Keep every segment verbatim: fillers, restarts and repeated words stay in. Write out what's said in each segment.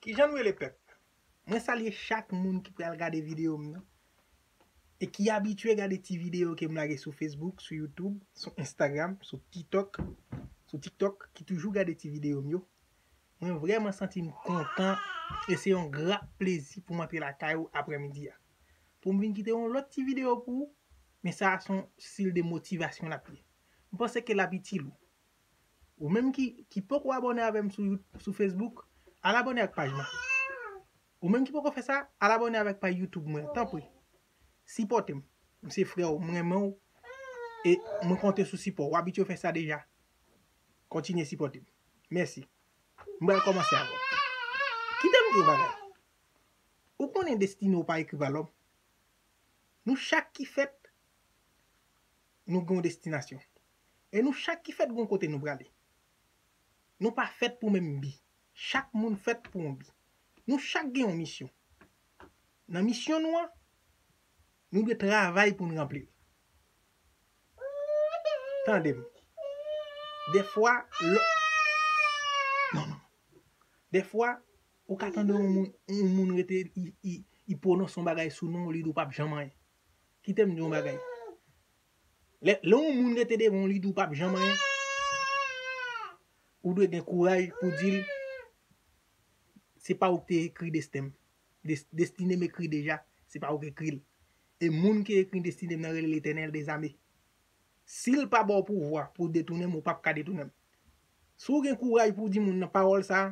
Jan nou ye lepèp, mwen salye chak moun ki pral gade videyo m nan e ki abitye gade ti videyo ke m lage sou Facebook, sou YouTube, sou Instagram, sou TikTok, sou TikTok, ki toujou gade ti videyo m yo. Mwen vrèman santi m kontan e se yon gra plezi pou m antre lakay ou aprèmidi a. Pou m vin kite yon lòt ti videyo pou ou, men sa a se yon stil de motivasyon l ap ye. M panse ke l ap itil ou. Ou menm ki, ki poko abòne avè m sou, sou Facebook, al abòne ak paj mwen. Ou menm ki poko fè sa, al abòne avèk paj YouTube mwen, tanpri. Sipòte m. M se frè w, m renmen w, e mwen konte sou sipò w. W abitye fè sa deja. Kontinye sipòte m. Mèsi. M pral kòmanse avè w. Kite m di w yon bagay. Ou konnen destine w pa ekri pa lòm. Nou chak ki fèt, nou gen yon destinasyon. E nou chak ki fèt gen yon kote nou prale. Nou pa fèt pou menm bi. Chak moun fèt pou yon bi. Nou chak gen yon misyon. Nan misyon nou an, nou dwe travay pou n ranpli l. Tande m. Dèfwa, lò... Non, non. Dèfwa, ou ka tande yon moun, yon moun rete, i, i, i pwononse yon bagay sou non w, li di w p ap janm anyen. Kite m di yon bagay. Lè, lè yon moun rete devan w, li di w p ap janm anyen, ou dwe gen kouraj pou di l, se pa ou ki te ekri desten m. Des-, destine m ekri deja, se pa ou ki ekri l. E moun ki ekri destine m nan rele Letènèl dezame. Si l pa ba w pouvwa pou w detounen m, ou p ap ka detounen m. Si w gen kouraj pou w di moun nan pawòl sa a,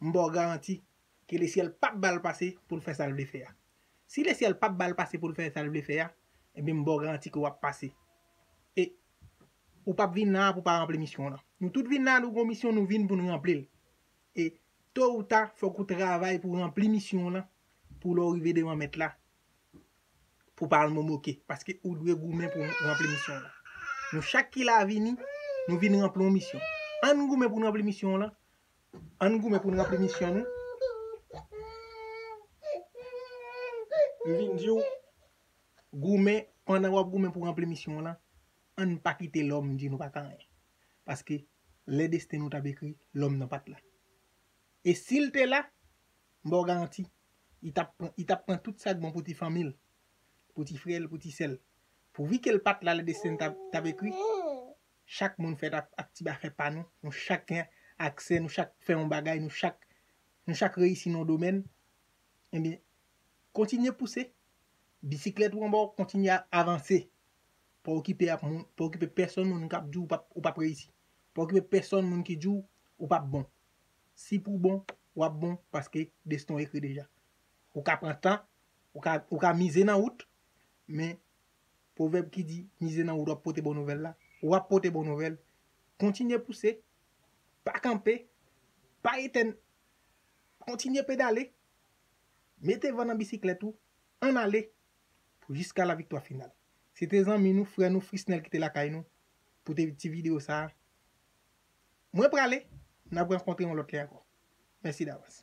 m ba w garanti ke lesyèl p ap ba l pase pou l fè sa l vle fè a. Si lesyèl p ap ba l pase pou l fè sa l vle fè a, ebyen m ba w garanti ke w ap pase. E ou p ap vin la a pou w pa ranpli misyon w lan. Nou tout vin la a, nou gen yon misyon, nou vin pou n ranpli l. E to ou ta, fòk ou travay pou w ranpli misyon w lan, pou lè w rive devan mèt la, pou w pa al momoke, paske ou dwe goumen pou w ranpli misyon w lan. Nou chak ki la a vini, nou vin ranpli yon misyon. Ann goumen pou n ranpli misyon w lan. Ann goumen pou n ranpli misyon nou. M vin di w, goumen, pandan w ap goumen pou w ranpli misyon w lan, ann pa kite lòm di nou pa ka anyen. Paske lè desten nou t ap ekri, lòm nan pa t la. E si l te la, m ba w garanti, li t ap pran, li t ap pran tout sa k bon pou ti fanmi l, pou ti frè l, pou ti sè l. Pouvi ke l pa t la lè desten t ap, t ap ekri, chak moun fèt ak, ak ti afè pa nou, nou chak gen aksè, nou chak fè yon bagay, nou chak, nou chak reyisi nan yon domèn, ebyen, kontinye pouse. Bisiklèt ou anba w, kontinye avanse. Pa okipe ap moun, pa okipe pèsonn moun k ap di w p ap, ou p ap reyisi. Pa okipe pèsonn moun ki di w ou p ap bon. Si pou bon, w ap bon paske desten w ekri deja. Ou ka pran tan, ou ka, ou ka mize nan wout, men pwovèb ki di mize nan wout w ap pote bon nouvèl la, w ap pote bon nouvèl. Kontinye pouse, pa kanpe, pa etèn, kontinye pedale, mete van nan bisiklèt ou, ann ale pou jiska la viktwa final. Se te zanmi nou, frè nou, Frisnel ki te lakay nou pou te ti videyo sa a. Mwen prale, n ap rankontre yon lòt lè ankò. Mèsi davans.